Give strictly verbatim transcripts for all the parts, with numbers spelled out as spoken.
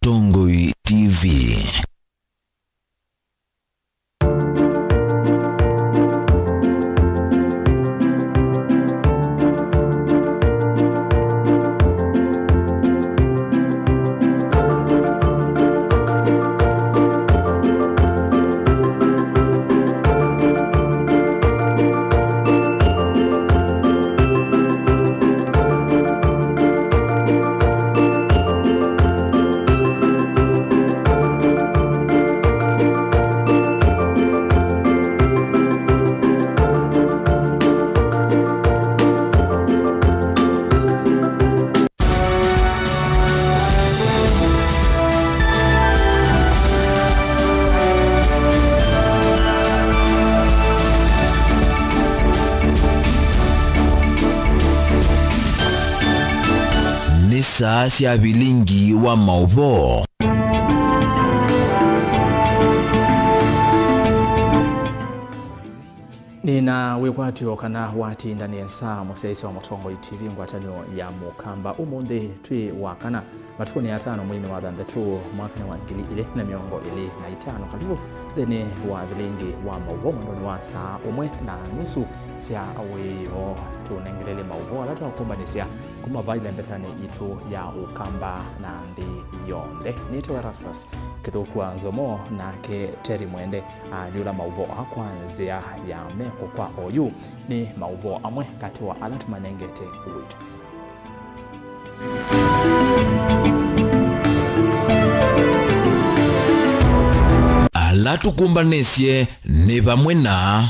Atongoi T V. Nĩ saa sya vilingi wa maũvoo. Nĩna wĩkwatyo kana watinda nesa mũsyaĩĩsya wa Mũtongoi T V ngwatanĩo ya Mũkamba. Ũmũnthĩ twĩ wa kana, matukũ nĩ atano mweinĩ wa thanthatũ mwakanĩ wa ngili ilĩ na mĩongo ĩlĩ na itano. Karibu nthĩnĩ wa vilingi wa maũvoo mwendonĩ wa saa ũmwe na nusu sya wĩoo. Tũnengelele maũvoo ala twakũmbanĩsya kuma va ilembetanĩ itũ ya Ũkamba na nthĩ yonthe. Nĩtawa Erastus Kĩthũku wa Nzomo, nake Terry Mwende ayũla maũvoo aa kwa nzĩa ya meko kwa oyu. Nĩ maũvoo amwe katĩ wa ala tũmanengete wĩtũ. Ala tũkũmbanĩsye nĩ vamwe na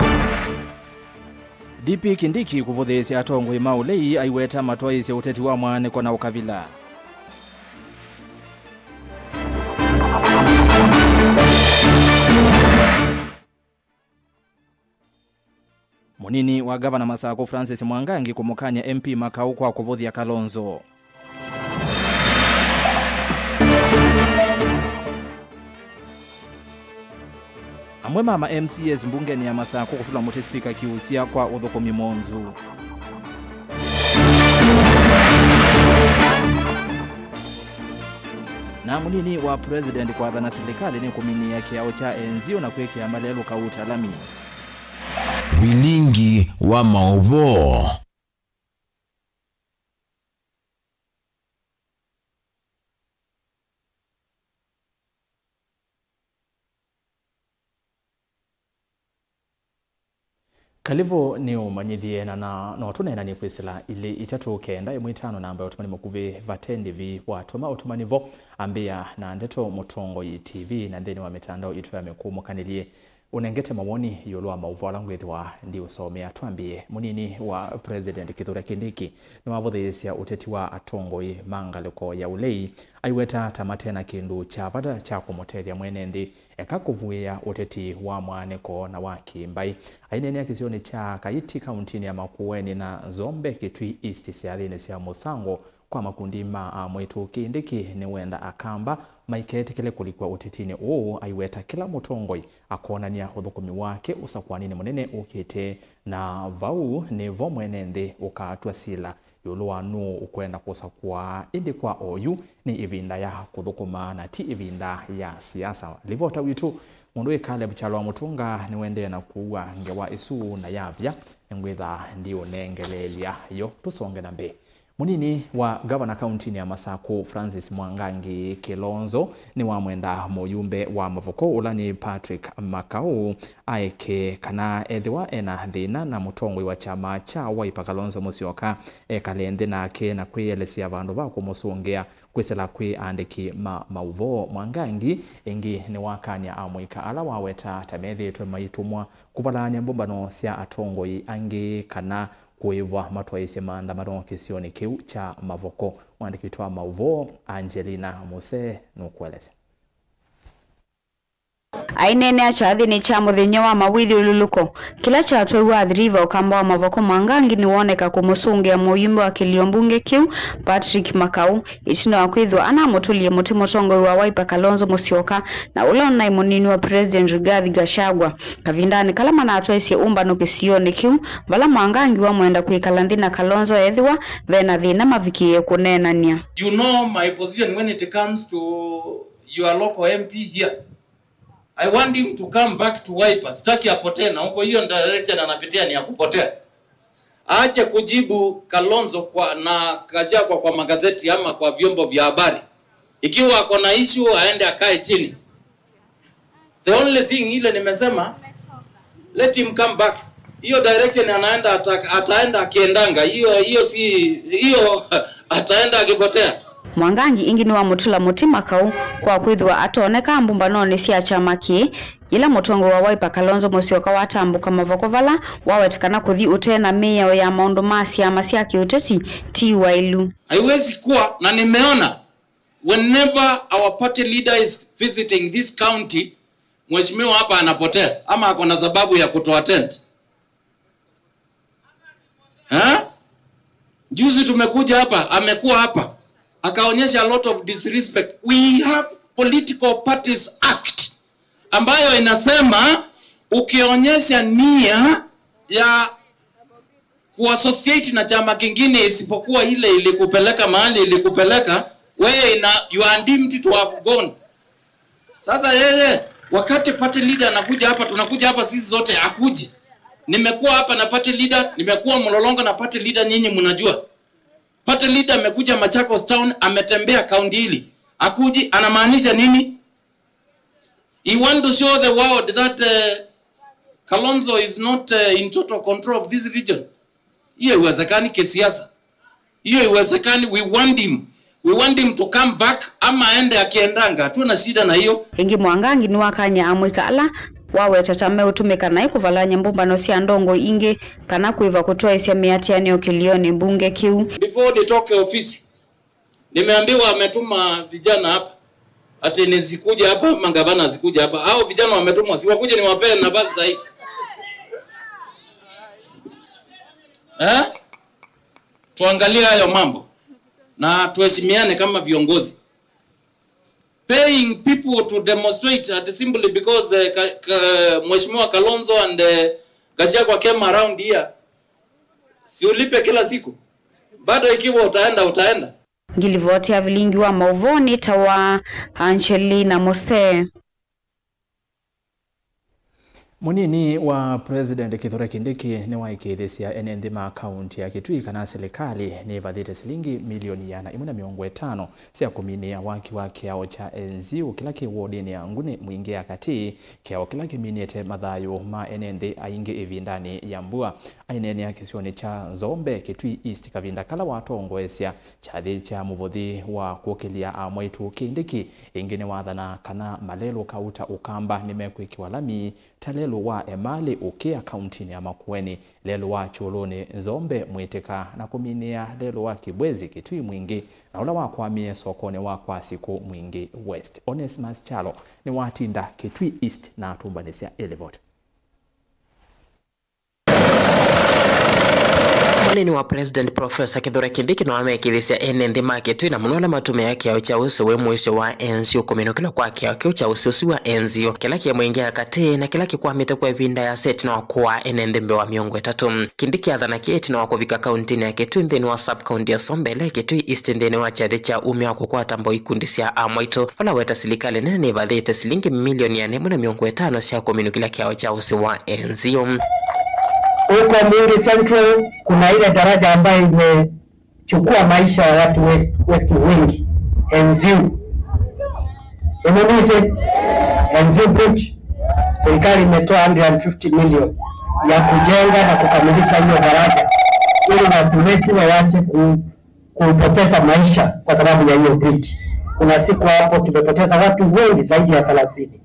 D P Kindiki kũvũthĩĩsya atongoi ma ũlei aiweta matwaĩĩsye ũteti wa mwaanĩko na ũkavila. Mũnini wa ngavana Masakũ Francis Mwangangi kũmũkany'a M P Makau kwa kũvũthya Kalonzo. Amwe ma ma M C As mbungenĩ ya Masakũ kũtũla mũtĩ spika Kiusya kwa ũthũkũmi mwonzu. Na mũnini wa president kwathana silikalĩ nĩ kũminĩĩa kĩao kya enzio na kwĩkĩa malelũ kauta lami. Vilingi wa maũvoo. Kalivũ nĩ ũmanyĩthye na, na no tũneenanie kwĩsĩla ilĩ itatũ kenda ĩmwe itano namba ya ũtũmani mũkuvĩ vate ndĩvi watũma ũtũmani vo. Ambĩa na ndeto Mũtongoi T V na nthĩnĩ wa mĩtandao itũ ya mĩkũũmũkanĩlye. Ũnengete mawoni ĩũlũ wa maũvoo ala ngwĩthĩwa ndiũsomea. Twambĩe, mũnini wa President Kithure Kindiki nĩwavũthĩĩsya ũteti wa atongoi ma ngalĩko ya ũlei, aiweta ta mate na kĩndũ kya vata kya kũmũtethya mwene nthĩ, eka kũvuĩa ũteti wa mwaanĩko na wa kĩmbaĩ. Aineenea kĩsionĩ kya Kaiti, kauntinĩ ya Makueni na Nzombe, Kitui East, syathĩnĩ sya mũsango kwa makundi ma amwĩtũ. Kindiki nĩwenda Akamba maiketĩkĩle kũlikw'a ũtetinĩ ũũ, aiweta kĩla mũtongoi akonany'a ũthũkũmi wake ũsakũaninĩ mũnene ũkĩte, na vau nĩvo mwene nthĩ ũkatw'a sila ĩũlũ wa nũũ ũkwenda kũsakũa. Ĩndĩ kwa oyu nĩ ĩvinda ya kũthũkũma na ti ĩvinda ya siasa. Livota witũ, mũndũ wĩ Caleb Kyalo wa Mũtũnga, nĩwendee na kũua ngewa ĩsu na yavya, nĩngwĩtha ndiũnengeleelya yo. Tũsonge na mbee. Mũnini wa ngavana kauntinĩ ya Masakũ, Francis Mwangangi Kilonzo, nĩwamwenda mũyumbe wa Mavoko, ũla nĩ Patrick Makau, aeke kana ethĩwa ena thĩna na mũtongoi wa kyama kya Wiper, Kalonzo Musyoka, ekale nthĩ nake na kwĩelesya vandũ va kũmũsũngĩa kwĩsĩla kwĩ aandĩki ma maũvoo. Mwangangi ĩngĩ nĩwakany'a amũika ala waweta ta methĩĩtwe maitũmwa kũvalaany'a mbũmbano sya atongoi angĩ kana kũĩvwa matwaĩĩsye maandamano kĩsionĩ kĩu kya Mavoko. Mwandĩki witũ wa maũvoo, Angelina Muse, nũkũelesya. Aineenea kyathĩnĩ kya mũthenya wa mawĩthyũlũlũko kĩla kyatwaiwe Athi River, ũkamba wa Mavoko Mwangangi nĩwoneka kũmũsũngĩa mũyumbe wa kĩlio mbunge kĩu, Patrick Makau, ĩtina wa kwĩthĩwa anamũtũlie mũtĩ mũtongoi wa Wiper Kalonzo Musyoka, na ũla ũnaĩ mũnini wa President Rigathi Gachagua, kavindanĩ kala manatwaisye ũmbano kĩsionĩ kĩu, vala Mwangangi wamwenda kwĩkala nthĩ na Kalonzo ethĩwa vena thĩna mavikĩĩe kũneenany'a. You know my position when it comes to your local M P here. I want him to come back to Wiper. Sitaki apotee na huko, hiyo direction anapitia ni ya kupotea. Aache kujibu Kalonzo kwa, na Gachagua kwa magazeti ama kwa vyombo vya habari. Ikiwa ako na issue, aende akae chini. The only thing ile nimesema, let him come back. Hiyo direction anaenda ata-, ataenda akiendanga. Hiyo, hiyo si, hiyo ataenda akipotea. Mwangangi ĩngĩ nĩwamũtũla mũtĩ Makau kwa kwĩthĩwa atoneka mbumbanonĩ sya kyama kĩĩ, yĩla mũtongoi wa Wiper Kalonzo Musyoka watambũka Mavoko vala wawetekana kũthi ũtee na mĩao ya maũndũ ma syama sya kĩũteti ti wailu. Haiwezi kuwa, na nimeona whenever our party leader is visiting this county, mheshimiwa hapa anapotea ama ako na sababu ya kuto attend. Eh? Juzi tumekuja hapa, amekuwa hapa, akaonyesha a lot of disrespect. We have Political Parties Act ambayo inasema ukionyesha nia ya kuassociate na chama kingine isipokuwa ile ilikupeleka mahali ilikupeleka, wewe ina, you are deemed to have gone. Sasa yeye, wakati party leader anakuja hapa, tunakuja hapa sisi zote, akuji. Nimekuwa hapa na party leader, nimekuwa Mlolongo na party leader, nyinyi mnajua. Party leader amekuja Machakos Town, ametembea kaunti hili. Akuji, anamaanisha nini? He want to show the world that, uh, Kalonzo is not, uh, in total control of this region. Hiyo iwezekani kisiasa. Hiyo iwezekani. We want him. We want him to come back, ama aende akiendanga. Hatuna shida na hiyo. Ĩngĩ Mwangangi nĩwakany'a amũika ala waweta ta meũtũmĩka naĩ kũvalany'a mbũmbano sya ndongoi ingĩ kana kwĩva kũtwaĩsya mĩatĩanĩo kĩlionĩ mbunge kĩu. Before nitoke ofisi, nimeambiwa ametuma vijana hapa. Ati nisikuja hapa, ama gavana asikuja hapa. Hao vijana wametumwa, si wakuje niwapee nafasi sahi. Eh? Tuangalie hayo mambo. Na tuheshimiane kama viongozi. Paying people to demonstrate at simply because, eh, ka, ka, Mheshimiwa Kalonzo and, eh, Gachagua came around here. Si ulipe kila siku? Bado ikiwa utaenda, utaenda. Ngilivoti ya vilingi wa maũvoo nĩtawa Angelina Mose. Mũnini wa President Kithure Kindiki nĩwaĩkĩĩthĩsya ene nthĩ ma kaunti ya Kitui kana silikalĩ nĩĩvathĩte silingi milioni ĩana ĩmwe na mĩongo ĩtano sya kũminĩa waki wa kĩao kya N Z U kĩla kĩ wodinĩ ya Nguni Mwingĩ ya Katĩ, kĩao kĩla kĩminĩte mathayũ ma ene nthĩ aingĩ ĩvindanĩ ya mbua. Aineenea kĩsionĩ kya Nzombe, Kitui East, kavinda kala watongoesya kyathĩ kya mũvũthi wa kũkĩlya amwaitũ Kindiki, ĩngĩ nĩwathana kana malelũ kauta Ũkamba nĩmekwĩkĩwa lami ta lelũ wa Emali ũkĩa kauntinĩ ya Makueni, lelũ wa Kyũlũnĩ Nzombe Mwĩtĩka, na kũminĩa lelũ wa Kibwezi Kitui Mwingĩ, na ũla wakwamie sokonĩ wa kwa Sikũ Mwingĩ West. Onesmus Kyalo nĩwatinda Kitui East na atũmbanĩsya ĩlivoti. Mũnini wa President Professor Kithure Kindiki nĩwamekĩĩthĩsya ene nthĩ ma Kitui na mũno ala matũmĩaa kĩao kya ũsĩ wĩ mũisyo wa N Z U kũminũkĩlwa kwa kĩao kĩu kya ũsĩ ũsu wa N Z U kĩla kĩ Mwingĩ ya Katĩ na kĩla kĩkwamĩte kwa ĩvinda ĩasa ĩtina wa kũaa ene nthĩ mbee wa mĩongo ĩtatũ. Kindiki athana kĩĩ ĩtina wa kũvika kauntinĩ ya Kitui nthĩnĩ wa sub-county ya Nzombe ĩla ĩ Kitui East nthĩnĩ wa kyathĩ kya umya wa kũkwata mbau ikundi sya amwaitũ, vala weta silikalĩ nene nĩvathĩte silingi milioni ĩana ĩmwe na mĩongo ĩtano sya kũminũkĩlya kĩao kya ũsĩ wa N Z U. Huko Mwingi Central kuna ile daraja ambayo imechukua maisha ya watu we-, wetu wengi, N Z U. Umemuize? N Z U Bridge. Serikali imetoa hundred and fifty million ya kujenga na kukamilisha hiyo daraja ili watu wetu wawache ku-, kupoteza maisha kwa sababu ya hiyo bridge. Kuna siku hapo tumepoteza watu wengi zaidi ya thelathini.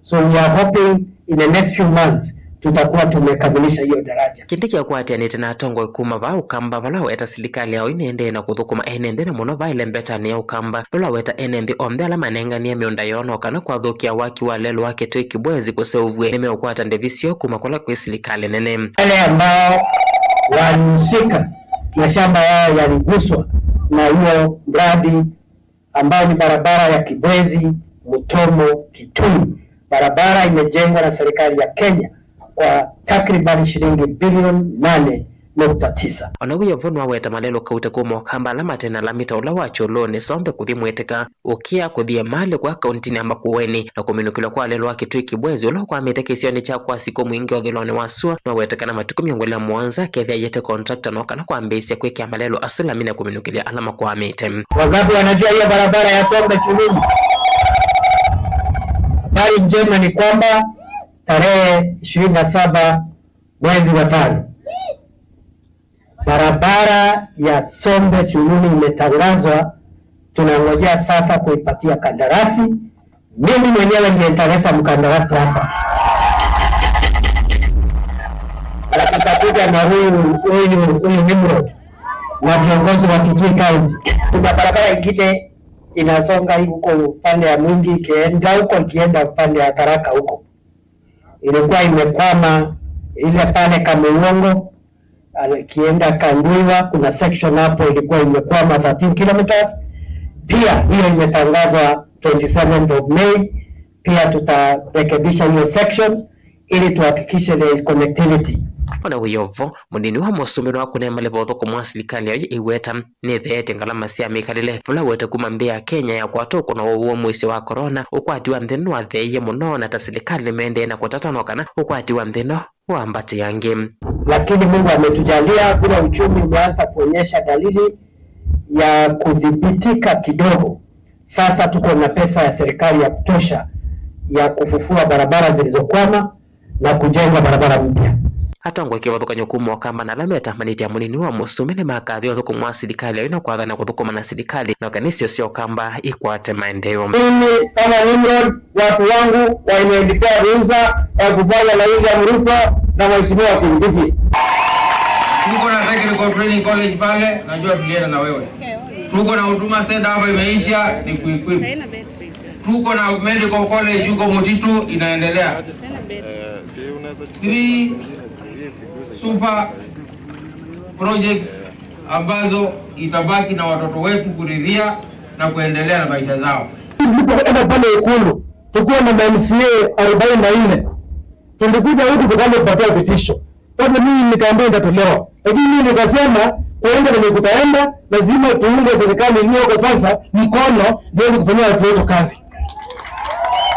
So we are hoping in the next few months tutakuwa tumekamilisha hiyo daraja. Kindiki akwatanĩte na atongoi kuma vaa Ũkamba vala aweta silikalĩ yao ĩnaendeee na kũthũkũma ene nthĩ na mũno vaa ĩlembetanĩ ya Ũkamba, vala aweta ene nthĩ onthe ala manenganie mĩũnda yoo no kana kwathũkĩa waki wa lelũ wa Kitui Kibwezi kũseũvw'e nĩmeũkwata ndĩvi syoo kuma kũla kwĩ silikalĩ nene. Wale ambao walihusika mashamba yao yaliguswa na hiyo mradi ambao ni barabara ya Kibwezi Mutomo Kitui. Barabara imejengwa na serikali ya Kenya kwa takriban shilingi bilioni nane nukta tisa. Ona wĩ o vo, nĩwaweta malelũ kauta kuma Ũkamba ala mate na lami ta ũla wa Kyũlũnĩ, Sombe kũthi Mwĩtĩka, Ũkĩa kũthi Emali kwa kauntinĩ ya Makueni, na kũminũkĩlwa kwa lelũ wa Kitui Kibwezi ũla ũkwamĩte kĩsionĩ kya kwa sikũ mwingĩ ũthũĩlonĩ wa sua. Nĩwaweta kana matukũ mĩongo ĩlĩ na mũonza akethĩa aiete contractor no kana kwambĩĩsya kwĩkĩa malelũ asu lami na kũminũkĩlya ala makwamĩte. Wangapi wanajua hiyo barabara ya Sombe Kyũlũnĩ? Habari njema ni kwamba tarehe ishirini na saba mwezi wa tano, barabara ya Sombe Kyũlũnĩ imetangazwa. Tunangojea sasa kuipatia kandarasi. Mimi mwenyewe ndiye nitaleta mkandarasi hapa. Na tutakuja na huyu, huyu, huyu Nimrod na viongozi wa Kitui County. Kuna barabara ingine inasonga huko upande ya Mwingi ikienda huko, ikienda upande ya Tharaka huko. Ilikuwa imekwama ile pale Kamwongo, ikienda Kanduiwa, kuna section hapo ilikuwa imekwama thirteen kilometers. Pia hiyo imetangazwa twenty-seventh of May. Pia tutarekebisha hiyo section ili tuhakikishe there is connectivity. Ona wĩ o vo, mũnini wa mũsumbĩ nĩwakũnĩa malĩva ũthũkũmi wa silikalĩ yao ĩweta nĩtheetye ngalama sya mĩkalĩle, vala wete kuma nthĩ ya Kenya yakwata ũkũna wa ũwau wa mũisyo wa corona, ũkwati wa nthĩ nĩwatheeie mũno, na ta silikalĩ nĩmaendee na kũtata no kana ũkwati wa nthĩ ĩno wambatĩe angĩ. Lakini Mungu ametujalia, vile uchumi umeanza kuonyesha dalili ya kudhibitika kidogo, sasa tuko na pesa ya serikali ya kutosha ya kufufua barabara zilizokwama na kujenga barabara mpya. Atongoi kĩvathũkany'o kuma Ũkamba na ala metambanĩtye na mũnini wa mũsumbĩ nĩmakathĩa ũthũkũmi wa silikalĩ yao na kwathana kũthũkũma na silikalĩ na kana isio sya Ũkamba ikwate maendeeo. Mimi kama Nimrod, watu wangu wamenipea ruhusa ya kufanya na William Ruto na Mheshimiwa Kindiki. Tuko na Technical Training College pale, najua tulienda na wewe. Tuko na Huduma Center hapa imeisha, ni kuequip. Tuko na medical college huko Mutitu inaendelea. Three super projects ambazo itabaki na watoto wetu kuridhia na kuendelea na maisha zao. Tulipoenda pale Ikulu, tukiwa na ma M C A arobaini na nne, tulikuja huku tukaanza kupatiwa vitisho. Sasa mimi nikaambia nitatolewa. Lakini mimi nikasema, kuenda venye kutaenda, lazima tuunge serikali iliyoko sasa mkono, niweze kufanyia watu wetu kazi.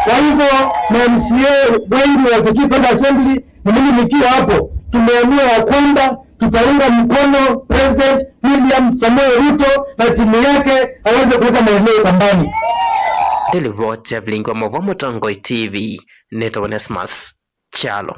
Kwa hivyo, ma M C A wengi wa Kitui County Assembly, na mimi nikiwa hapo, tumeamua ya kwamba tutaunga mkono President William Samoei Ruto na timu yake aweze kuleta maendeleo Ukambani. Nĩ livoti ya Vilingi wa Mauvoo Mũtongoi T V, nĩtawa Onesmus Kyalo.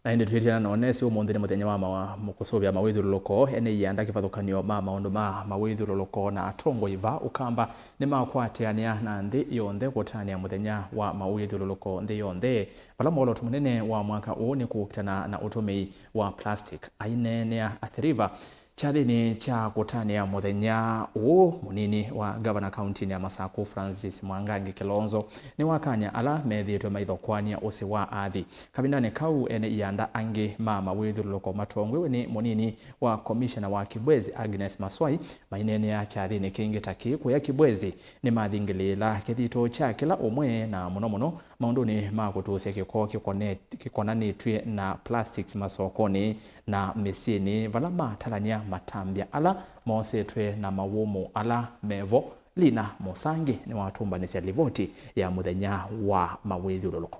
Na ĩndĩ twĩtiana na Onesi, ũmũnthĩ nĩ mũthenya wa ma-, kũsũvĩa mawĩthyũlũlũko. Ene ianda kĩvathũkany'o ma maũndũ ma mawĩthyũlũlũko na atongoi va Ũkamba nĩmakwatĩanĩa na nthĩ yonthe kũtanĩa mũthenya wa mawĩthyũlũlũko nthĩ yonthe, vala mwolooto mũnene wa mwaka ũũ nĩ kũkitana na ũtũmĩi wa plastic. Aineenea Athi River kyathĩnĩ kya kũtanĩa mũthenya ũũ, mũnini wa ngavana kauntinĩ ya Masakũ, Francis Mwangangi Kilonzo, nĩwakany'a ala methĩĩtwe maithokoany'a ũsĩ wa athi. Kavindanĩ kau, ene ianda angĩ ma mawĩthyũlũlũko matongoew'e nĩ mũnini wa komishona wa Kibwezi, Agnes Maswai, maineenea kyathĩnĩ kĩngĩ ta kĩĩ kũya Kibwezi nĩmathingĩlĩĩla kĩthito kya kĩla ũmwe, na mũno mũno maũndũnĩ ma kũtũũsya kĩko kĩkone-, kĩkonanĩtw'e na plastics masokonĩ na mĩsyĩnĩ, vala matalany'a matambya ala mosetwe na mawũmũ ala mevo. Lina Mũsangi nĩwatũmbanĩsya livoti ya mũthenya wa mawĩthyũlũlũko.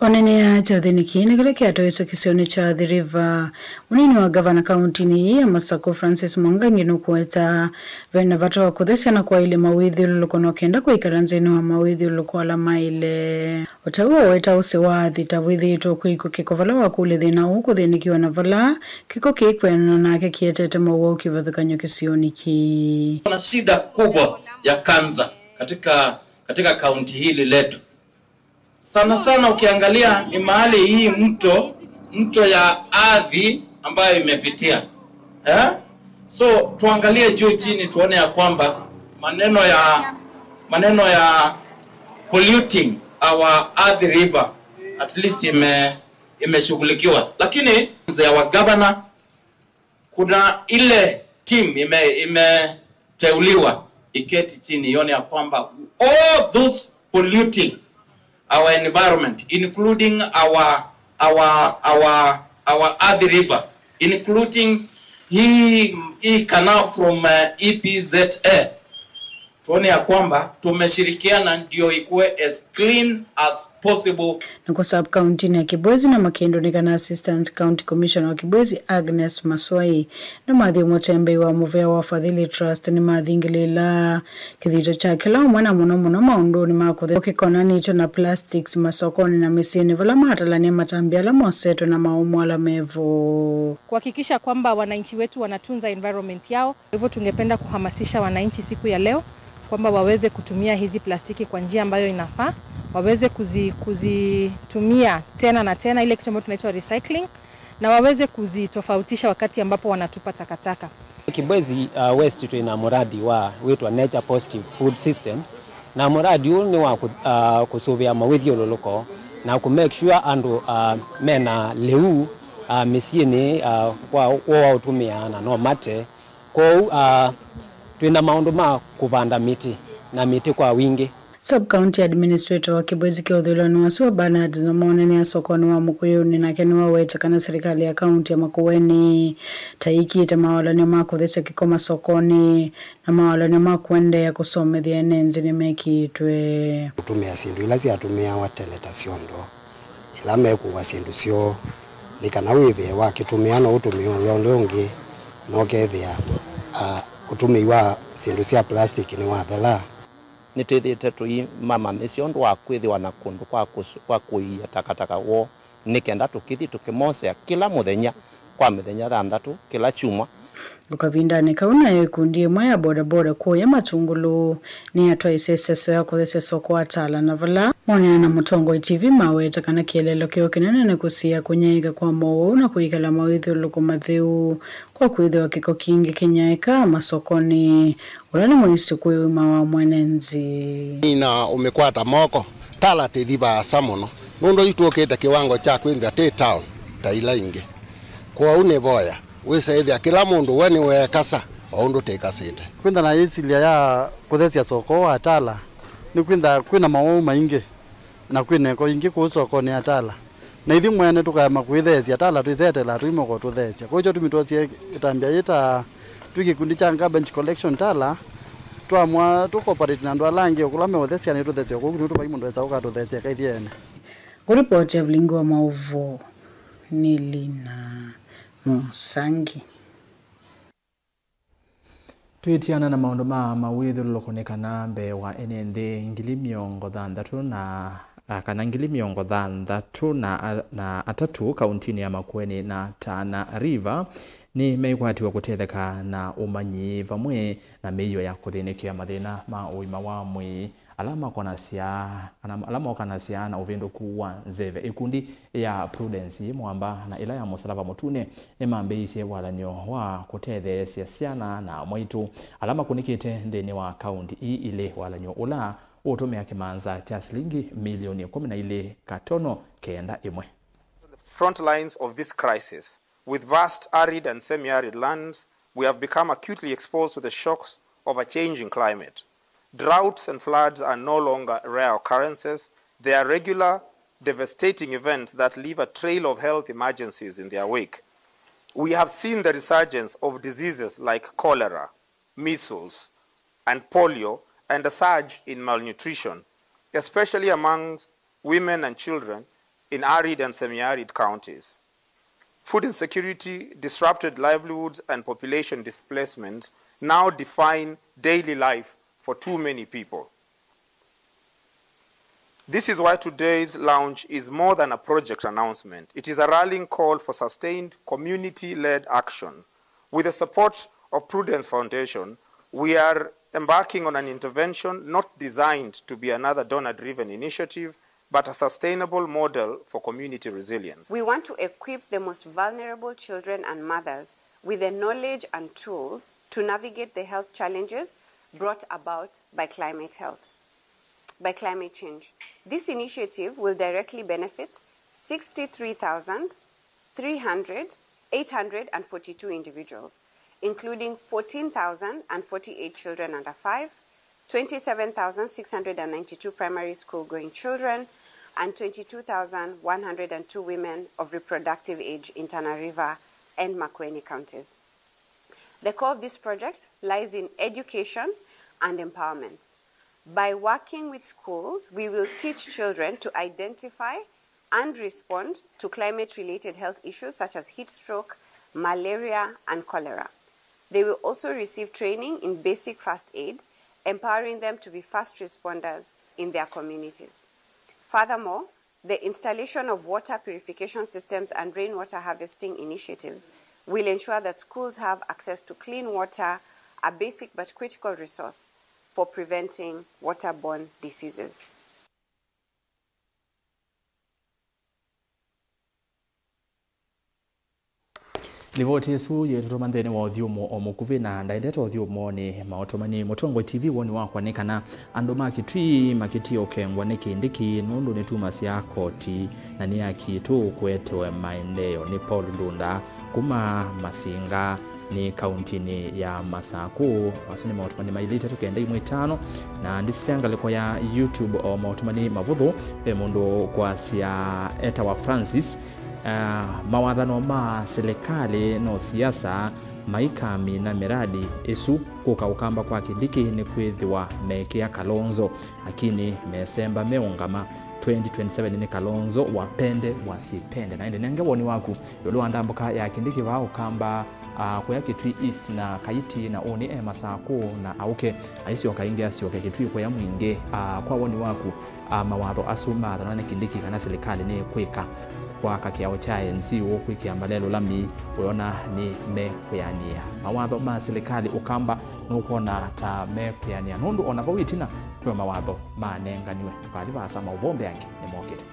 Onenea kyathĩnĩ kĩĩ na kĩla kĩatwaĩtwe kĩsionĩ kya Athi River. Mũnini wa ngavana kauntinĩ ĩĩ ya Masakũ, Francis Mwangangi, nũkũweta vena vata wa kũthesya na kwaĩlya mawĩthyũlũlũko no kenda kwĩkala nzĩnĩ wa mawĩthyũlũlũko ala maĩle. O ta ũu aweta ũsĩ wa athi ta wĩthĩĩtwe kwĩkw'a kĩko vala wakũlya thĩna ũũ kũthĩnĩkĩwa na vala kĩko kĩĩ kwĩanana nake kĩetete mowau kĩvathũkany'o kĩsionĩ kĩĩ. Kuna shida kubwa ya kanza katika katika kaunti hili letu. Sana sana ukiangalia ni mahali hii mto, mto ya Athi ambayo imepitia. Eh? So tuangalie juu chini tuone ya kwamba maneno ya, maneno ya polluting our Athi River at least ime-, imeshughulikiwa. Lakini our governor, kuna ile team ime-, imeteuliwa iketi chini ione ya kwamba all those polluting our environment, including our, our, our, our Athi River, including hii, hii canal from, uh, E P Z A. Tuone ya kwamba tumeshirikiana ndio ikuwe as clean as possible. Nako sub-county-inĩ ya Kibwezi na makĩndũnĩka na Assistant County Commissioner wa Kibwezi, Agnes Maswai, nĩmathi mũtembei wa mũvea wa Fadhili Trust nĩmathingĩlĩĩla kĩthito kya kĩla ũmwe na mũno mũno maũndũnĩ ma kũthesya kĩkonanĩtw'e na plastics masokonĩ na mĩsyĩnĩ, vala matalany'a matambya ala mosetwe na maũmũ ala mevo. Kuhakikisha kwamba wananchi wetu wanatunza environment yao. Kwa hivyo tungependa kuhamasisha wananchi siku ya leo kwamba waweze kutumia hizi plastiki kwa njia ambayo inafaa, waweze kuzi-, kuzitumia tena na tena, ile kitu ambayo tunaitwa recycling, na waweze kuzitofautisha wakati ambapo wanatupa takataka. Kibwezi, uh, West twĩ na mũradi wa wĩtwa Nature Positive Food Systems, na mũradi ũũ nĩ wa kũ-, uh, kũsũvĩa mawĩthyũlũlũko na kũ make sure andũ, uh, mena lĩu, uh, mĩsyĩnĩ, uh, wa, wa ũtũmĩa na no mate. Kwoou, ah, twĩ na maũndũ ma kũvanda mĩtĩ, na mĩtĩ kwa wingĩ. Sub-County Administrator wa Kibwezi kya ũthũĩlonĩ wa sua, Bernard Nyamone, nĩ asokonĩ wa Mũkũyũnĩ, nake nĩwaweta kana silikalĩ ya kaunti ya Makueni ta ĩkĩte mawalany'o ma kũthesya kĩko masokonĩ, na mawalany'o ma kũendeea kũsomethya ene nthĩ nĩmekĩtwe. Kũtũmĩa syĩndũ ila syatũmĩawa tene ta syondo, ĩla mekũwa syĩndũ syoo, nĩ kana wĩthĩe wakĩtũmĩa no ũtũmĩe ũla ũla ũngĩ, na ũkethĩa, a, ũtũmĩi wa syĩndũ sya plastic nĩwathela. Nĩtwĩthĩĩtwe tũimamanyĩsya ũndũ wa kwĩthĩwa na kũndũ kwa kũs-, kwa kũiia takataka woo, nĩ kenda tũkĩthi tũkĩmosea kĩla mũthenya kwa mĩthenya thanthatũ kĩla kyumwa. O kavindanĩ kau, nayo ĩkundi ĩmwe ya bodaboda kũũya Matungulu nĩyatwaisye ĩseso ya kũthesya soko wa Tala, na vala monene na Mũtongoi T V maweta kana kĩeleelo kĩoo kĩnene nĩ kũsiĩĩa kũnyaĩĩka kwa mowau na kwĩkala mawĩthyũlũlũko matheu, kwa kwĩthĩwa kĩko kingĩ kĩnyaĩĩkaa masokonĩ, ũla nĩ mwĩsĩ kwĩ ũima wa mwene nthĩ. Nina ũmĩkwata moko, Tala tĩthi vaasa mũno, nũndũ yu tũkĩte kĩwango kya kwĩthĩa tĩ town ta ila ingĩ. Kwoou nĩvoya wĩsaĩthya kĩla mũndũ we nĩweekasa o ũndũ tĩkasĩte. Kwĩntha na yĩsilya ya kũthesya soko wa Tala, nĩ kwĩntha kwĩna mawau maingĩ na kwĩna ĩko ingĩ kũu sokonĩ ya Tala. Na ithyĩ mwene tũkaema kwĩtheesya Tala twĩsetelaa tũimoka ũtũtheesya. Kwa kyo tumi twosie ĩtambya yĩ ta twĩ kĩkundi kya garbage collection Tala, twamwa tũkoparate na andũ ala angĩ o kũla meũthesya nĩtũthesya o kũu, nĩtũvai mũndũ wesa ũkatũtheesya eka ithyĩ ene. Kũripoti ya Vilingi wa Maũvoo nĩ Lina Mũsangi. Twĩtiana na maũndũ ma mawĩthyũlũlũko nĩ kana mbee wa ene nthĩ ngili mĩongo thanthatũ na, a, kana ngili mĩongo thanthatũ na, a, na atatũ kauntinĩ ya Makueni na Tana River nĩ meikwatiwa kũtetheka na ũmanyi vamwe na mĩio ya kũthĩnĩkĩa mathĩna ma ũima wa mwĩĩ. Ala makonasya, ana-, ala mokanasya na ũvĩndũku wa nzeve, ĩkundi ya Prudence yĩ Mwamba na ĩla ya Mũsalava Mũtune nĩmambĩĩisye walany'o wa kũtetheesya syana na amwaitũ ala makũnĩkĩte nthĩnĩ wa kaunti ii ilĩ, walany'o ũla ũũtũmĩa kĩmanza kya silingi milioni ĩkũmi na ilĩ katono kenda ĩmwe. On the front lines of this crisis, with vast arid and semi-arid lands, we have become acutely exposed to the shocks of a changing climate. Droughts and floods are no longer rare occurrences, they are regular, devastating events that leave a trail of health emergencies in their wake. We have seen the resurgence of diseases like cholera, measles, and polio, and a surge in malnutrition, especially amongst women and children in arid and semi-arid counties. Food insecurity, disrupted livelihoods, and population displacement now define daily life for too many people. This is why today's launch is more than a project announcement. It is a rallying call for sustained community-led action. With the support of Prudence Foundation, we are embarking on an intervention not designed to be another donor-driven initiative, but a sustainable model for community resilience. We want to equip the most vulnerable children and mothers with the knowledge and tools to navigate the health challenges brought about by climate health, by climate change. This initiative will directly benefit sixty-three thousand three hundred, eight hundred and forty-two individuals, including fourteen thousand and forty-eight children under five, twenty-seven thousand six hundred and ninety-two primary school-going children, and twenty-two thousand one hundred and two women of reproductive age in Tana River and Makueni counties. The core of this project lies in education and empowerment. By working with schools, we will teach children to identify and respond to climate-related health issues such as heat stroke, malaria, and cholera. They will also receive training in basic first aid, empowering them to be first responders in their communities. Furthermore, the installation of water purification systems and rainwater harvesting initiatives will ensure that schools have access to clean water, a basic but critical resource for preventing waterborne diseases. Livoti ĩsu yĩtũtũma nthĩnĩ wa ũthyũmũo o mũkuvĩ, na ndaendete ũthyũmũonĩ maũtũmani. Mũtongoi T V, woni wakwa nĩ kana andũ ma Kitui makĩtie ũkengwa nĩ Kindiki nũndũ nĩtumasya koti na nĩ akitũ kũetewe maendeeo. Nĩ Paul Ndunda kuma Masinga nĩ kauntinĩ ya Masakũ. Asu nĩ maũtũmani mailĩte tũkenda imwe itano, na ndisisya ngalĩko ya YouTube o maũtũmani mavũthũ. Ve mũndũ kwasya etawa Francis. Ah, mawathano ma silikalĩ no siasa maikamina miradi ĩsu. Kũka Ũkamba kwa Kindiki nĩ kwĩthĩwa mekĩa Kalonzo, lakini mesemba meũngama. Twenty twenty-seven nĩ Kalonzo, wapende wasipende. Na ĩndĩ nenge woni waku ĩũlũ wa ndambũka ya Kindiki vaa Ũkamba, ah, kũya Kitui East na Kaiti, na ũnĩ e Masakũ na aũke, aisyoka ĩngĩ asyoke Kitui kũya Mwingĩ. Ah, kwa woni waku, ah, mawatho asu maathanwa nĩ Kindiki kana silikalĩ nĩkwĩka kwaka kĩao kya A N C ũũ kwĩkĩa mbalelo lami, ũyona nĩ mekwĩanĩa mawatho ma silikalĩ Ũkamba? Nũkwona ta mekwĩanĩa? Nũndũ ona vau ĩtina kwĩ mawatho manenganiwe. Ndũkathi vaasa, maũvoo mbeange nĩmokĩte.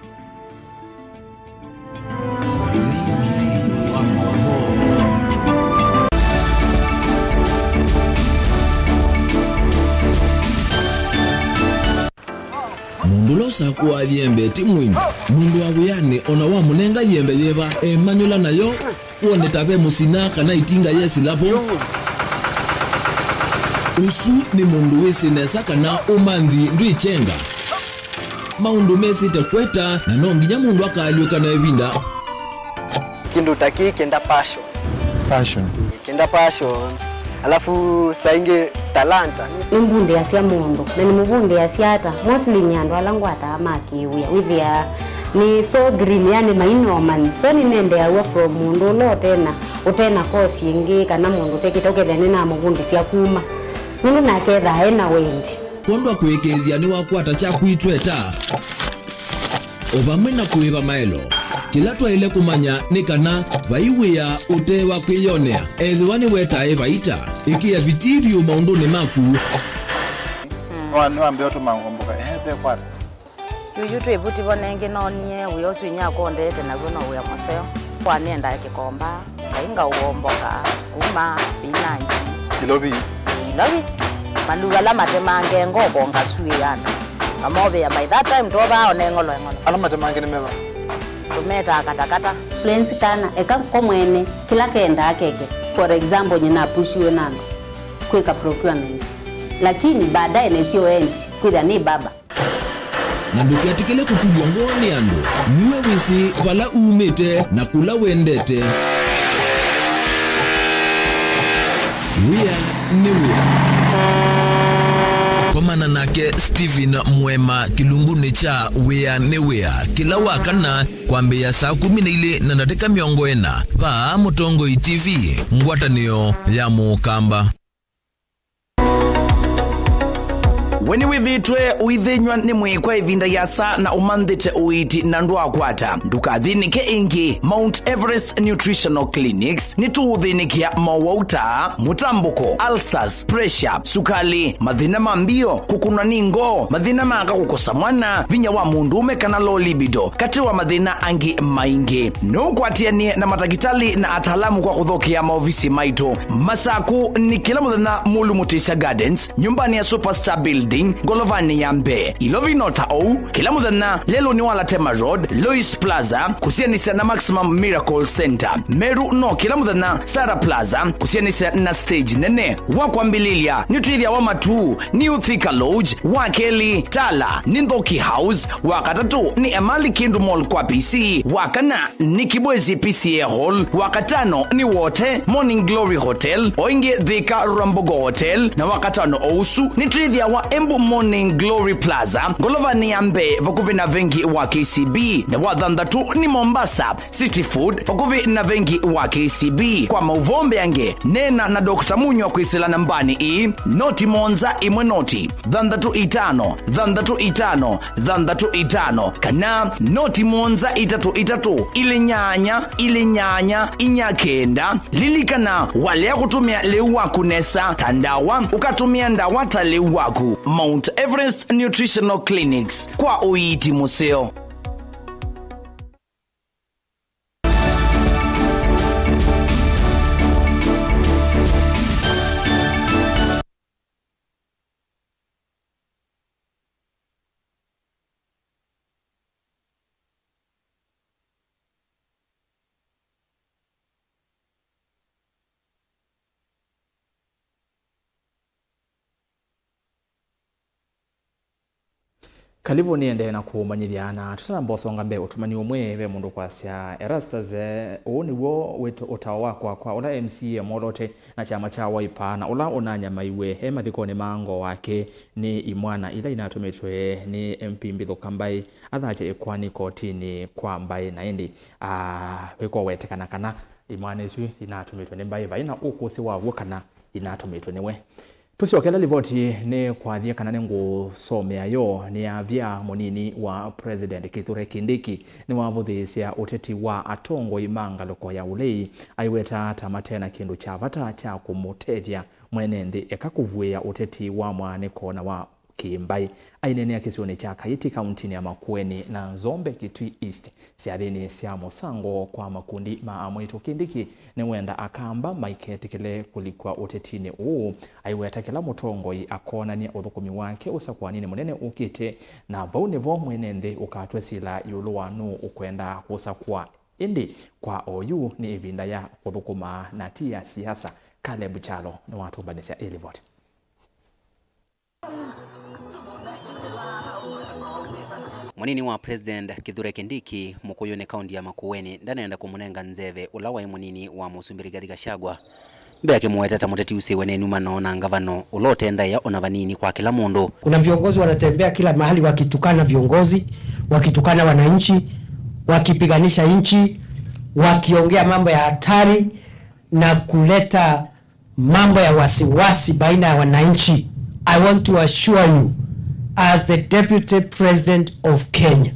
Mũndũ ũla ũsakũaa yembe ti mũimu. Mũndũ wa wĩanĩ o na wamũnenga yembe yĩva, emanyũla nayo, wone ta ve mũsina kana ĩtinga yesĩla vo. Ũsu nĩ mũndũ wĩsĩ nesa kana ũmanthi ndwĩkyenga. Maũndũ mesĩte kweta, na no nginya mũndũ akaalyũka na ĩvinda. Kĩndũ ta kĩĩ kĩenda passion. Passion. Kĩenda passion. Alafu saa ingĩ talanta. Nĩmbundĩasya mũndũ, na nĩmũvundĩasya ata? Mostly nĩ andũ ala ngwataa ma kĩwĩa. Wĩthĩaa nĩ so green, yani mainomani. So nĩnendeaw'a from mũndũ ũla ũtena, ũtena course ĩngĩ, kana mũndũ ũtekĩte, ũkethĩa nĩnamũvundĩsya kuma. Nũndũ nake ethaa ena wendi. Kwondwa kũĩkĩĩthya nĩwakwata kyaku itweta, o vamwe na kũĩva maelo. Kĩla twaĩle kũmanya nĩ kana vai wĩa ũte wa kwĩyonea, ethĩwa nĩwetae vaita. Ĩkĩa vitii vyũ maũndũnĩ maku. Nĩwa-, nĩwambĩa ũtũma ngomboka, ehe, ve kwata. Yuyu twĩ vuti vo nengĩ noonie wĩa ũsu inyakwa ũndete naw'o no wĩa mũseo. Kwa nĩendae kĩkomba, ngai ngaũomboka, sukuma, spinach. Ilovi. Ilovi. Mandu ala matemange ngoko ngasuĩana. Ngamovĩa by that time twovaa one ng'olo eng'olo. Ala matemange nĩ meva? Tũmetaa katakata. Lens kana eka ko mwene kĩla kendaa keke. For example, nyina apushiwe na andũ kwĩka procurement. Lakini baadaye nesio endi kwĩthĩa nĩ baba. Na ndũketĩkĩle kũtulwa ngoo nĩ andũ. Nue wĩsĩ vala umĩte na kũla wendete. Wĩa nĩ wĩa. Komana nake Stephen Mwema kĩlungunĩ kya Wĩa nĩ Wĩa kĩla wa kana kwambĩĩa saa kũmi na ilĩ na ndatĩka mĩongo ĩna vaa Mũtongoi T V, ngwatanĩo ya Mũkamba. We nĩwĩthĩĩtwe ũithĩnyw'a nĩ mwĩĩ kwa ĩvinda yasa na ũmanthĩte ũiiti na ndwakwata? Ndũkathĩnĩke ĩngĩ. Mount Everest Nutritional Clinics nĩtũũthĩnĩkĩa mowau ta mũtambũko, ulcers, pressure, sukali, mathĩna ma mbio, kũkũnwa nĩ ngoo, mathĩna ma aka kũkosa mwana, vinya wa mũndũũme kana low libido, katĩ wa mathĩna angĩ maingĩ. No ũkwatĩanĩe na matakĩtalĩ na ataalamu kwa kũthokea maovisi maitũ. Masaku nĩ kĩla mũthenya Mulu Mutisya Gardens, nyũmbanĩ ya Superstar Building, ngolovanĩ ya mbee. Ilovi no ta ou, kĩla mũthenya lelũnĩ wa Latema Road, Lois Plaza, kũsianĩsya na Maximum Miracle Center. Meru no kĩla mũthenya Sara Plaza, kũsianĩsya na stage nene. Wa kwambĩlĩlya, nĩtwĩthĩawa Matuu, New Thika Lodge, wa kelĩ, Tala, nĩ Nthoki House, wa katatũ, nĩ Emali Kindu Mall kwa P C, wa kana, nĩ Kibwezi P C A Hall, wa katano nĩ Wote Morning Glory Hotel, o ĩngĩ Thika Rwambogo Hotel, na wa katano o ũsu nĩtwĩthĩawa Embu Morning Glory Plaza, ngolovanĩ ya mbee vakuvĩ na vengi wa K C B, na wa thanthatũ nĩ Mombasa City Food vakuvĩ na vengi wa K C B. Kwa maũvoo mbeange, neena na Doctor Munywa kwĩsĩla nambanĩ ĩĩ, noti mũonza ĩmwe noti, thanthatũ itano, thanthatũ itano, thanthatũ itano, kana noti mũonza itatũ itatũ, ilĩ nyanya, ilĩ nyanya, inya kenda. Lilikana, walea kũtũmĩa lĩu waku nesa ta ndawa, ũkatũmĩa ndawa ta lĩu waku. Mount Everest Nutritional Clinics, kwa ũiiti mũseo. Kalivu nĩendee na kũmanyĩthya, na tũtanamba ũsonga mbee, ũtũmani ũmwe, ve mũndũ kwasya, Erastus, eh, ũũ nĩw'o wĩto-, ũtao wakwa kwa ũla M C A mwolote na kyama kya Wiper, na ũla ũnanyamaiwe e mathikonĩ ma ngoo wake nĩ imwana ila inatũmĩtwe nĩ M P Mbithũka Mbai athakye ĩkoani kotinĩ kwa Mbai, na ĩndĩ, ah, wĩkowetekana kana imwana isu inatũmĩtwe nĩ Mbai, vai na ũkũsĩ wa w'o kana inatũmĩtwe nĩwe. Tũsyokele livoti nĩ kwathie kana nĩngũsomea yo nĩ avya mũnini wa President Kithure Kindiki nĩwavũthĩĩsya ũteti wa atongoi ma ngalũko ya ũlei, aiweta ta mate na kĩndũ kya vata kya kũmũtethya mwene nthĩ eka kũvuĩĩa ũteti wa mwaanĩko na wa kĩ-mbaĩ. Aineenea kĩsionĩ kya Kaiti, kauntinĩ ya Makueni na Nzombe, Kitui East, syathĩnĩ sya mũsango kwa makundi ma amwaitũ. Kindiki nĩwenda Akamba maiketĩkĩle kũlikw'a ũtetinĩ ũũ, aiweta kĩla mũtongoi akonany'a ũthũkũmi wake ũsakũaninĩ mũnene ũkĩte, na vau nĩvo mwene nthĩ ũkatw'a sila ĩũlũ wa nũũ ũkwenda kũsakũa. Ĩndĩ kwa oyu nĩ ĩvinda ya kũthũkũma na ti ya siasa. Caleb Kyalo nĩwatũmbanĩsya ĩ livoti. Mũnini wa President Kithure Kindiki, mũkũyũ nĩ kaunti ya Makueni, ndanenda kũmũnenga nzeve ũla waĩ mũnini wa Mũsumbĩ Rigathi Gachagua. Mbee akĩmũweta ta mũteti usĩwe nĩ nũmano na ngavano ũla ũte ndaĩa ona vanini kwa kĩla mũndũ. Kuna viongozi wanatembea kila mahali wakitukana viongozi, wakitukana wananchi, wakipiganisha nchi, wakiongea mambo ya hatari na kuleta mambo ya wasiwasi baina ya wananchi. I want to assure you, as the Deputy President of Kenya,